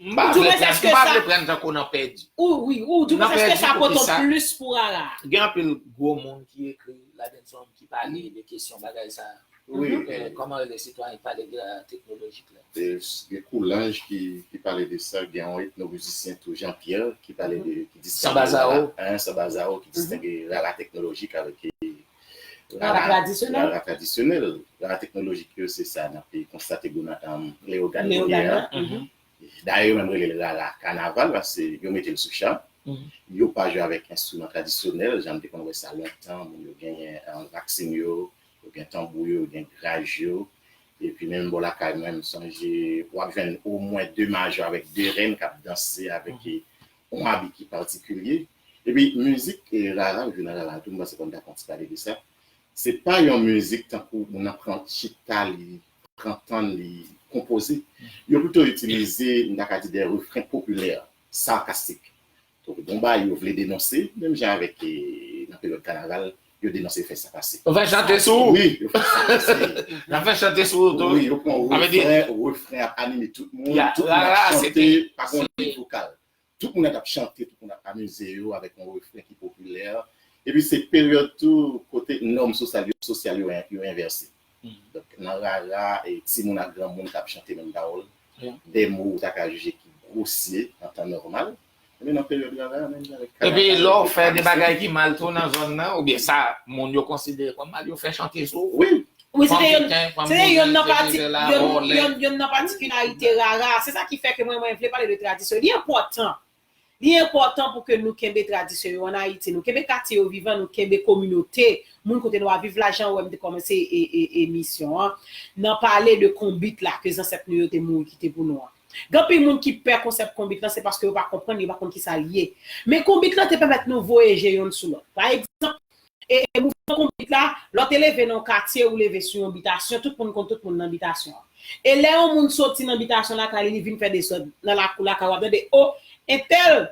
m pa vle pran, m pa vle pran tankou nan pèdi. Ou, wi, ou di w panse ke sa pote plis pou rara? Gen anpil gwo moun ki ekri ladan zòn ki pale de kesyon bagay sa. Wi. Kòman rele sitwayen ki pale de rara teknolojik la? Gen Koulanj ki, ki pale de sa, gen yon etnomizisyen tou, Jean Pierre, ki pale de, ki distenge rara, Sanba Zao, ki distenge rara teknolojik avèk rara tradisyonèl. Rara tradisyonèl. Rara teknolojik yo, se sa n ap konstate Leyogàn kounye a. Dayè, yo menm rele l rara kanaval, paske yo mete l sou cha. Yo pa jwe avèk enstriman tradisyonèl, jan n te konn wè sa lontan, moun yo genyen vaksin yo, yo gen tanbou yo, yo gen graj yo. Epi menm bò lakay mwen, m sonje w ap jwenn omwen de majò avèk de rèn k ap danse avèk yon abi ki patikilye. Epi mizik rara, jeneral la tou, m panse fò n ta fè yon ti pale de sa. Se pa yon mizik tankou moun nan pran chita, li pran tan, li konpoze. Yo pito itilize, m ta ka di, de refren popilè, sarkastik. Donk, bon bagay yo vle denonse, menm jan avèk nan peryòd kanaval, yo denonse, yo fè sa pase. Yo fè chante sou ou? Wi, yo fè sa pase. Yo fè chante sou ou tou? Wi, yo pran refren, refren ap anime tout moun, tout moun ap chante, pa gen yon lit vokal. Tout moun ap chante, tout moun ap amize yo avèk yon refren ki popilè. Epi se peryòd tou kote nòm sosyal yo, sosyal yo, yo envèse. Donk, nan rara, e timoun ak granmoun k ap chante menm pawòl. De mo ou ta ka jije ki gwosye an tan nòmal. Men nan peryòd rara, menm jan avèk kanaval. Epi lè w fè de bagay ki mal tou nan zòn nan, oubyen sa moun yo konsidere kòm mal, yo fè chante sou ou. Wi. Wi, se te yonn, se te yonn nan pati, yonn, yonn, yonn nan patikilarite rara. Se sa ki fè ke mwen, mwen vle pale de tradisyon. Li enpòtan. Li enpòtan pou ke nou kenbe tradisyon yo ann Ayiti, nou kenbe katye yo vivan, nou kenbe kominote, moun kote nou ap viv la, jan ou wè m te kòmanse e, e, emisyon an, nan pale de konbit la ke zansèt nou yo te mouri kite pou nou an. Gen anpil moun ki pè konsèp konbit lan, se paske yo pa konprann, yo pa konn kisa l ye. Men konbit lan te pèmèt nou voye je yonn sou lòt. Pa egzanp, e, e mouvman konbit la, lè w te leve nan yon katye, ou leve sou yon bitasyon, tout moun konn tout moun nan bitasyon an. E lè yon moun soti nan bitasyon lakay li, li vin fè dezòd nan lakou lakay, w ap tande, o, entèl,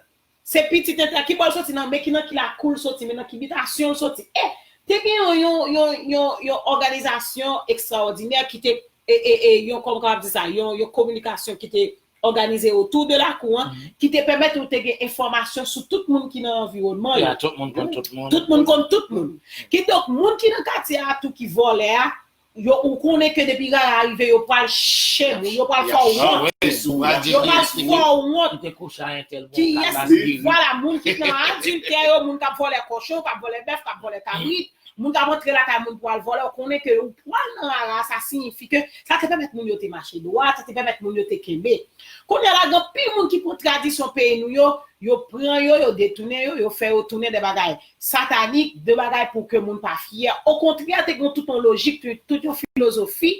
se pitit entèl, ki bò l soti nan, men ki nan ki lakou l soti, men nan ki bitasyon l soti. E te gen yon, yon, yon, yon, yon òganizasyon ekstraòdinè ki te, e, e, e, yon, kòman m kapab di sa, yon, yon kominikasyon ki te òganize otou de lakou an, ki te pèmèt ou te gen enfòmasyon sou tout moun ki nan anviwònman yo. Ya, tout moun konn tout moun. Tout moun konn tout moun. Kidonk, moun ki nan katye a tou ki vòlè a, yo, ou konnen ke depi rara a rive, yo pral chem ou, yo pral fè w wont. Yo pral fè w wont. Kiyès, vwala, moun ki nan adiltè yo, moun k ap vòlè kochon, k ap vòlè bèf, k ap vòlè kabrit, moun k ap antre lakay moun pou al vòlè, ou konnen ke ou pral nan rara, sa siyifi ke sa te pèmèt moun yo te mache dwat, sa te pèmèt moun yo te kenbe. Kounye a la, gen anpil moun ki pran tradisyon peyi nou yo, yo pran yo, yo detounen yo, yo fè yo tounen de bagay satanik, de bagay pou ke moun pa fyè. Okontrè, te gen tout yon lojik, tout, tout yon filozofi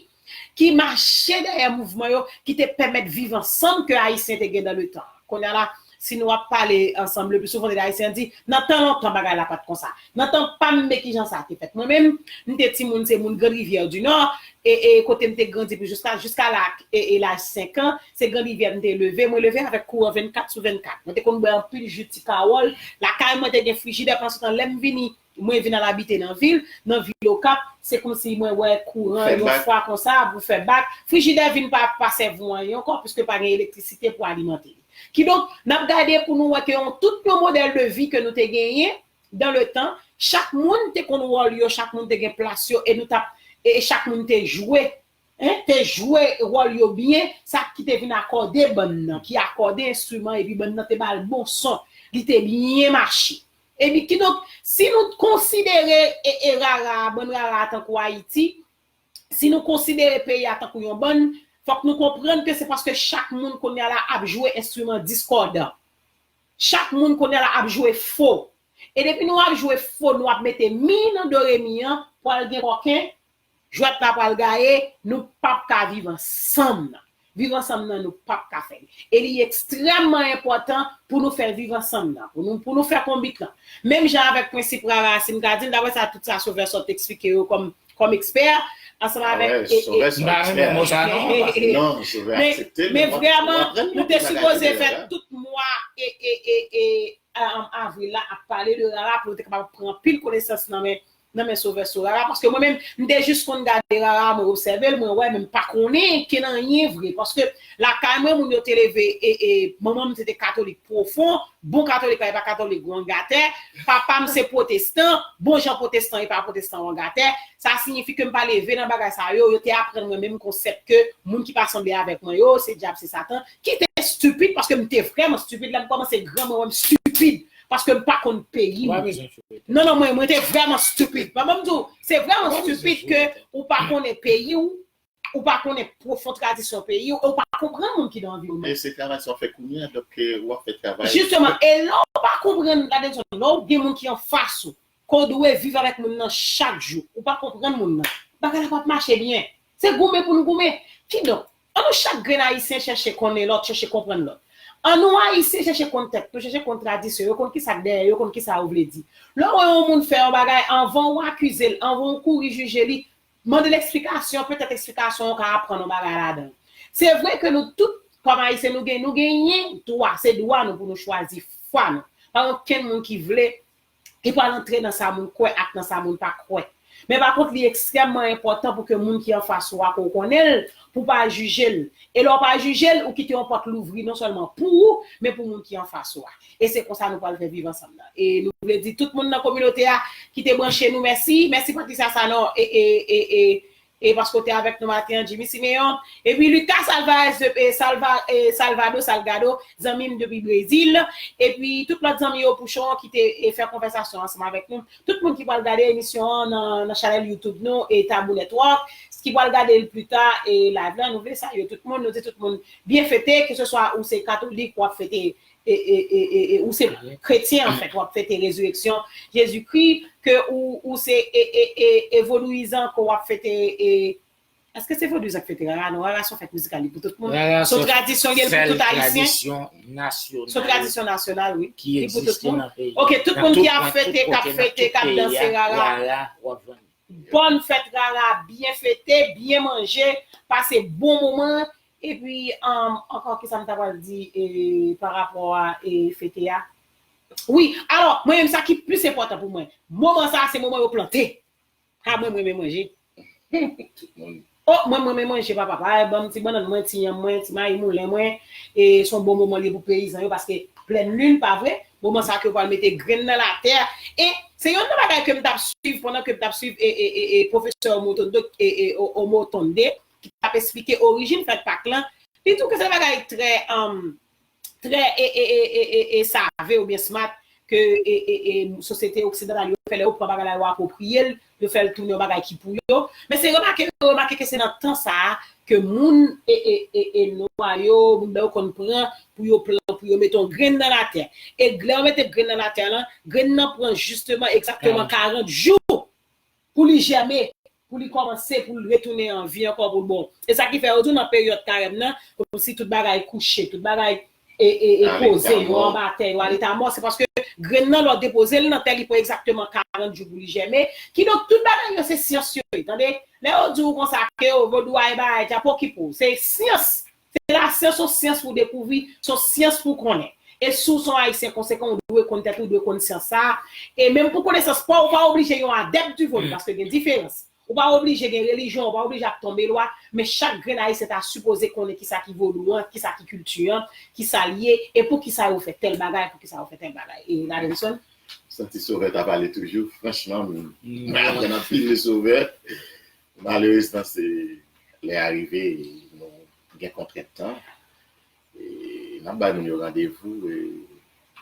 ki mache dèyè mouvman yo, ki te pèmèt viv ansanm ke Ayisyen te gen dan le tan. Kounye a la, Si nou ap pale ansanm, le pli souvan, se Ayisyen di, nan tan lontan, bagay la pa t konsa. Nan tan pa m, men kijan sa te fèt. Mwen menm, m te timoun, se moun Grand Rivière du Nord, e, e kote m te grandi pou jiska, jiska la, e, e laj senk an, se Grand Rivière m te leve. Mwen leve avèk kouran vennkat sou vennkat. Mwen te konn bwè anpil ji ti kawòl. Lakay mwen te gen frijidè, pandan se tan, lè m vini, mwen vin al abite nan vil, nan vil Okap, se kòmsi mwen wè kouran yon fwa konsa pou fè bak. Frijidè vin pa, pa sèvi anyen ankò, piske pa gen elektrisite pou alimante li. Kidonk, n ap gade pou nou wè ke yon, tout yon modèl de vi ke nou te genyen dan le tan, chak moun te konn wòl yo, chak moun te gen plas yo, e nou t ap, e, e chak moun te jwe, en, te jwe wòl yo byen, sa ki te vin akòde bann nan, ki akòde enstriman, epi bann nan te ba l bon son, li te byen mache. Epi kidonk, si nou konsidere e, e rara, bann rara a tankou Ayiti, si nou konsidere peyi a tankou yon bann, fòk nou konprann ke se paske chak moun kounye a la ap jwe enstriman diskòdan. Chak moun kounye a la ap jwe fo. E depi nou ap jwe fo, nou ap mete mi nan do re mi an, pral gen kòken, jwèt la pral gaye, nou p ap ka viv ansanm nan. Viv ansanm nan, nou p ap ka fè l. E li ekstrèmman enpòtan pou nou fè viv ansanm nan, pou nou, pou nou fè konbit lan. Menm jan avèk prensip rara, si m ka di l, daprè sa tout sa Sovè sot eksplike yo kòm, kòm ekspè, ansanm avèk, e, e, Sovè sot, m pa renmen mo sa non. Non, Sovè aksepte l, men mwen aprann yon ti bagay de Sovè. Men vrèman, nou te sipoze fè tout mwa e, e, e, e, avril la ap pale de rara pou nou te kapab pran anpil konesans nan men nan men Sovè sou rara, paske mwen menm, m te jis konn gade rara, mwen obsève l, mwen wè, men m pa konnen ken anyen vre, paske lakay mwen, moun yo te leve, e, e, manman m se te katolik pwofon, bon katolik la, e pa katolik grangatè, papa m se pwotestan, bon jan pwotestan, e pa pwotestan wangatè, sa siyifi ke m pa leve nan bagay sa yo, yo te aprann mwen menm konsèp ke moun ki pa sanble avèk mwen yo, se dyab, se satan, ki te estipid, paske m te vrèman estipid, lè m kòmanse gran, mwen wè m estipid, paske m pa konn peyi m. Non, non, mwen, mwen te vrèman stupid. Ban m di w, se vrèman stupid ke ou pa konnen peyi w, ou pa konnen pwofon tradisyon peyi w, e ou pa konprann moun ki nan anviwònman. E se travay sa w fè kounye a, donk w ap fè travay. Jisteman, e lè w pa konprann, gade, lè w gen moun ki anfas ou, ke w dwe viv avèk moun nan chak jou, ou pa konprann moun nan, bagay la p ap mache byen. Se goumen pou nou goumen. Kidonk, an nou chak grenn Ayisyen chèche konnen lòt, chèche konprann lòt. An nou Ayisyen chèche konn tèt nou, chèche konn tradisyon yo, konn kisa k dèyè yo, konn kisa yo vle di. Lè w wè yon moun fè yon bagay, anvan w akize l, anvan w kouri jije li, mande l eksplikasyon, petèt eksplikasyon an ka aprann yon bagay ladan l. Se vre ke nou tout, kòm Ayisyen, nou gen, nou genyen dwa, se dwa nou pou nou chwazi fwa nou. Pa gen okenn moun ki vle ki pral antre nan sa moun kwè ak nan sa moun pa kwè. Men pa kont, li ekstrèmman enpòtan pou ke moun ki anfas ou a, ke w konnen l, pou w pa jije l. E lè w pa jije l, ou kite yon pòt louvri non sèlman pou ou, men pou moun ki anfas ou a. E se konsa nou pral fè viv ansanm nan. E nou vle di tout moun nan kominote a ki te branche nou, mèsi. Mèsi Patricia Sanon e, e, e, e, e paske w te avèk nou maten an, Jimmy Simeon. Epi Lucas Alvarez, e, Salva, e, Salvado, Salgado, zanmi m depi Brezil. Epi tout lòt zanmi yo, Pouchon, ki te, e, fè konvèsasyon ansanm avèk nou. Tout moun ki pral gade emisyon an nan, nan chanèl YouTube nou, e Tabou Network, ki pral gade l pli ta, e live la, nou vle salye tout moun, nou di tout moun byen fete, ke se swa ou se katolik, w ap fete e, e, e, e, e ou se kretyen, anfèt, w ap fete rezireksyon Jezikri, ke ou, ou se e, e, e, e vodouyizan, ke w ap fete e, èske se vodouyizan k fete rara? Non, rara se yon fèt mizikal, li pou tout moun. Se yon tradisyon, li pou tout Ayisyen. Se yon tradisyon nasyonal, wi. Li pou tout moun. Ok, tout moun ki ap fete, k ap fete, k ap danse rara. Bòn fèt rara, byen fete, byen manje, pase bon moman. Epi, um, ankò, kisa m ta pral di e, pa rapò a e, fete a? Wi, alò, mwen menm sa ki plis enpòtan pou mwen, moman sa a se moman yo plante. Ha, mwen, mwen renmen manje. Oh, mwen, mwen renmen manje, papa. Pa ban m ti bannann mwen, ti yanm mwen, ti mayi moulen mwen. E se yon bon moman li ye pou peyizan yo, paske plèn lin, pa vre? Moman sa a ke yo pral mete grenn nan latè. E se youn nan bagay ke m t ap swiv pandan ke m t ap swiv e, e, e, e pwofesè Omotonde, e, e, O- Omotonde, ki t ap esplike orijin fèt Pak lan. Li di w ke se bagay trè, um, trè e, e, e, e, e, e save oubyen smart ke e, e, e, sosyete oksidantal yo fè lè yo pran bagay la, yo apwopriye l, yo fè l tounen yon bagay ki pou yo. Men se remake, yo remake ke se nan tan sa a ke moun e, e, e, e nwa yo, moun blan yo konn pran pou yo plan, pou yo mete yon grenn nan latè. E lè yo mete grenn nan latè lan, grenn nan pran jisteman, egzakteman karant jou pou li jèmen, pou li kòmanse, pou l retounen an vi ankò, pou l bon. E sa ki fè yo di w nan peryòd karèm nan, kòmsi tout bagay kouche, tout bagay e, e, e poze yo anba tè yo, a leta mò, se paske grenn nan, lè w depoze l nan tè, li pran egzakteman karant jou pou li jèmen. Kidonk, tout bagay yo, se syans yo ye, tande. Lè yo di w konsa ke vodou a e bagay, tya, pa okipe w. Se syans. Se lasyans, se yon syans pou dekouvri, se yon syans pou konnen. E si w se yon Ayisyen konsekan, ou dwe konn tèt ou, ou dwe konn syans sa a. E menm pou konesans pa w, ou pa oblije yon adèp di vodou, paske gen diferans. Ou pa oblije gen relijyon, ou pa oblije ap tonbe lwa, men chak grenn Ayisyen ta sipoze konnen kisa ki vodou an, kisa ki kilti an, kisa l ye, e poukisa yo fè tèl bagay, poukisa yo fè tèl bagay. E Ladenson? Santi Sovè ta pale toujou, franchman, m aprann anpil de Sovè. Malerezman, se lè a rive, nou gen kontrent tan. E n ap bay moun yo randevou e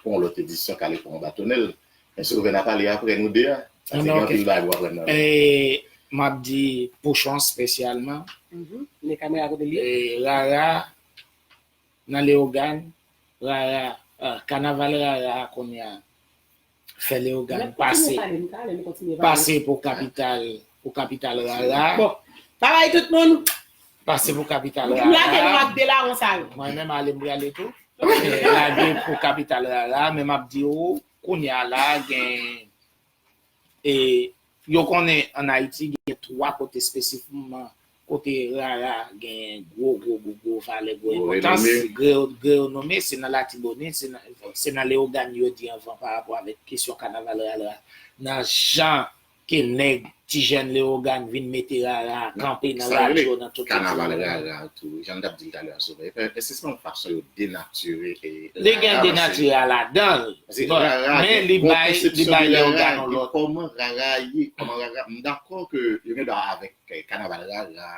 pou yon lòt edisyon Kale pou yon batonèl. Men Sovè n a pale apre nou de a. Paske gen anpil bagay pou aprann nan men. E m ap di Pouchon espesyalman. Men kamera kote l ye? E Rara nan Leyogàn, Rara, ah, kanaval Rara a kounye a fè Leyogàn pase pase pou kapital pou kapital Rara. Bon, babay tout moun. Pase pou kapital Rara. M lage nou ak de lawon sa yo. Mwen menm ale m prale tou. Lage pou kapital Rara, men m ap di w kounye a la gen e yo konnen an Ayiti gen twa kote espesifikman kote Rara gen gwo gwo gwo gwo valè, gwo enpòtans, gwo renome, se nan Latibonit, se nan Leyogàn yo di anvan pa rapò avèk kesyon kanaval Rara, nan jan ke nèg ti jèn Leyogàn vin mete Rara a kanpe nan radyo nan tout kote. Kanaval Rara tou, jan m t ap di l talè a Sovè, èske se pa yon fason yo denatire Rara? Li gen denatire a ladan l, men li bay li bay Leyogàn yon lòt. Kòman Rara ye, kòman Rara, m dakò ke yo gen dwa avèk kanaval Rara,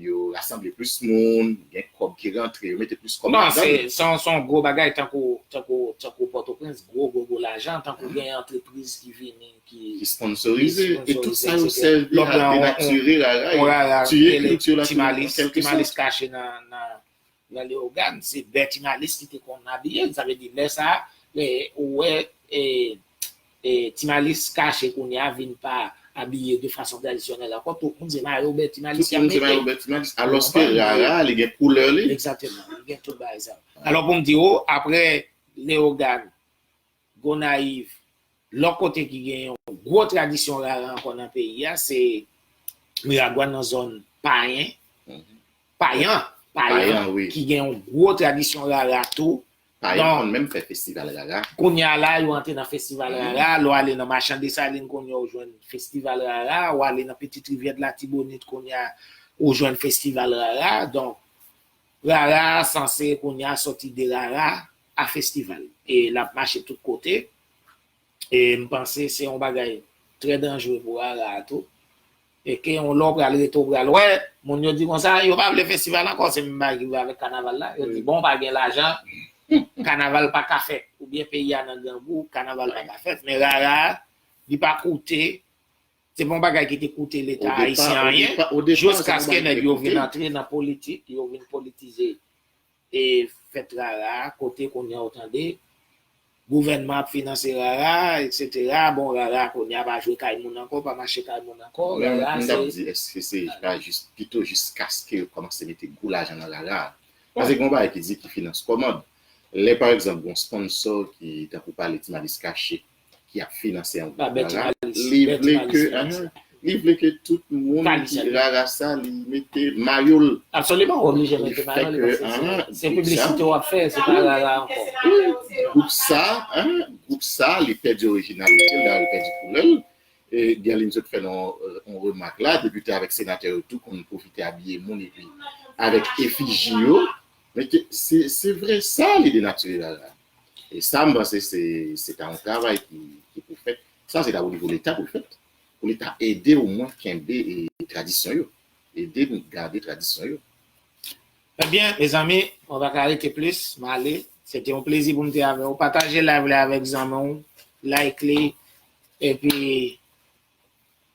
yo rasanble plis moun, gen kòb ki rantre, yo mete plis kòb ladan l. Non, se yon gwo bagay tankou tankou tankou Pòtoprens, gwo gwo gwo lajan, tankou gen antrepriz ki vini ki sponsorize, e tout sa yo sèvi a denatire Rara, tiye kilti la tou an kèlke sòt. Ti Malis kache nan nan Leyogàn, se bè Ti Malis ki te konn abiye l, sa vle di lè sa a ou wè e Ti Malis kache kounye a vin pa abiye de fason tradisyonèl ankò, tout moun se mayo bè Ti Malis y ap mete. Tout moun se mayo bè Ti Malis, alòske Rara li gen koulè li. Egzakteman, li gen tout bagay sa yo. Alò pou m di w, apre Leyogàn, Gonayiv, lòt kote ki gen yon gwo tradisyon Rara ankò nan peyi a, se Miragwàn nan zòn Payen. Payan, Payan, ki gen yon gwo tradisyon Rara tou. Payan konn menm fè festival Rara. Kounye a la, yo antre nan festival Rara. Lè w ale nan Machan Desalin, kounye a ou jwenn festival Rara. Ou ale nan Petite Rivière de l'Artibonite, kounye a ou jwenn festival Rara. Donk, Rara a sanse kounye a sòti de Rara a festival. E l ap mache tout kote. E m panse se yon bagay trè danjre pou Rara a tou. E ke yon lè w pral rete w pral wè, moun yo di konsa, yo pa vle festival ankò, se menm bagay ki rive avèk kanaval la. Yo di bon, pa gen lajan, kanaval pa ka fèt. Oubyen peyi a nan grangou, kanaval pa ka fèt. Men Rara a, li pa koute, se pa yon bagay ki te koute Leta ayisyen anyen, jiskaske nèg yo vin antre nan politik, yo vin politize e fèt Rara a, kote kounye a ou tande gouvènman ap finanse Rara, etsetera. Bon, Rara kounye a pa jwe kay moun ankò, pa mache kay moun ankò. Rara se. M t ap di, èske se pa jis, pito jiskaske yo kòmanse mete gwo lajan nan Rara a? Paske gen yon bagay ki di ki finans kòmand. Lè, pa egzanp, gen yon sponsò ki, tankou pale Ti Malis Kache, ki ap finanse yon gwoup Rara, li vle ke, li vle ke tout moun ki Rara sa, li mete mayo l. Absoliman, ou oblije mete mayo l, paske se piblisite w ap fè, se pa Rara ankò. Wi, gwoup sa, gwoup sa, li pèdi orijinalite l, dayè li pèdi koulè l. Guerline sot fè yon remak la, depite avèk senatè yo tou konn pwofite abiye moun epi avèk efiji yo. Men se vre sa, li denatire Rara. E sa, m panse se, se ta yon travay ki, ki pou fèt. Sa, se ta o nivo Leta pou l fèt. Pou Leta ede omwen kenbe e, tradisyon yo. Ede n gade tradisyon yo. Ebyen, mezanmi, mwen pa ka rete plis, m ale. Se te yon plezi pou m te avè w. Pataje live la avèk zanmi w, like li, epi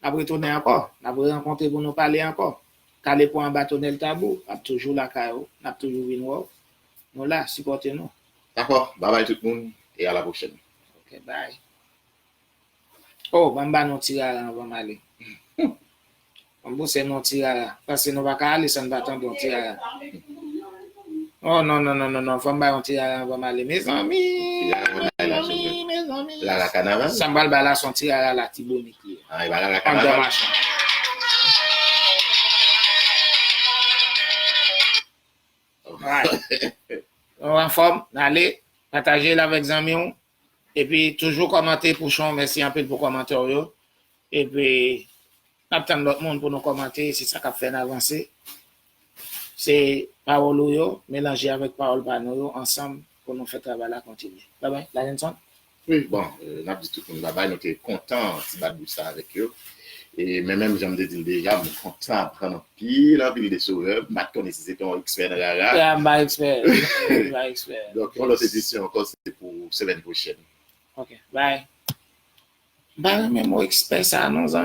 N ap retounen ankò. N ap rerankontre pou nou pale ankò. Kale pwen anba tonèl tabou ap toujou lakay ou. N ap toujou vin wè w. Nou la, sipòte nou. Dakò, babay tout moun e a la pwochèn. Ok, bay. Oh, ban m ba nou ti rara anvan m ale. Ban m pouse nou ti rara. Paske nou pa ka ale san n pa tande yon ti rara. Oh non, non, non, non, non. Fò m bay yon ti rara anvan m ale. Mezanmi, mezanmi, mezanmi. Rara kanaval? Sa m pral bay la, se yon ti rara Latibonit li ye. Ah, e pa rara kanaval? Anndan machin. Alright. Nou anfòm, n ale, pataje l avèk zanmi w. Epi toujou kòmante, Pouchon, mèsi anpil pou kòmantè w yo. Epi n ap tann lòt moun pou nou kòmante, se sa k ap fè n avanse. Se pawòl ou yo, melanje avèk pawòl pa nou yo, ansanm pou nou fè travay la kontinye. Babay, la jenn son. Wi, bon, euh, n ap di tout moun babay, nou te kontan ti bat bouch sa avèk yo. E men menm jan m te di l deja, m kontan aprann anpil, anpil de Sauveur. M pa t konnen si se te yon ekspè nan rara. Ya, m pa ekspè. M pa ekspè. Donk, yon lòt edisyon ankò, se pou semèn pwochèn. Ok, bye. M pa renmen mo ekspè sa non, zanmi.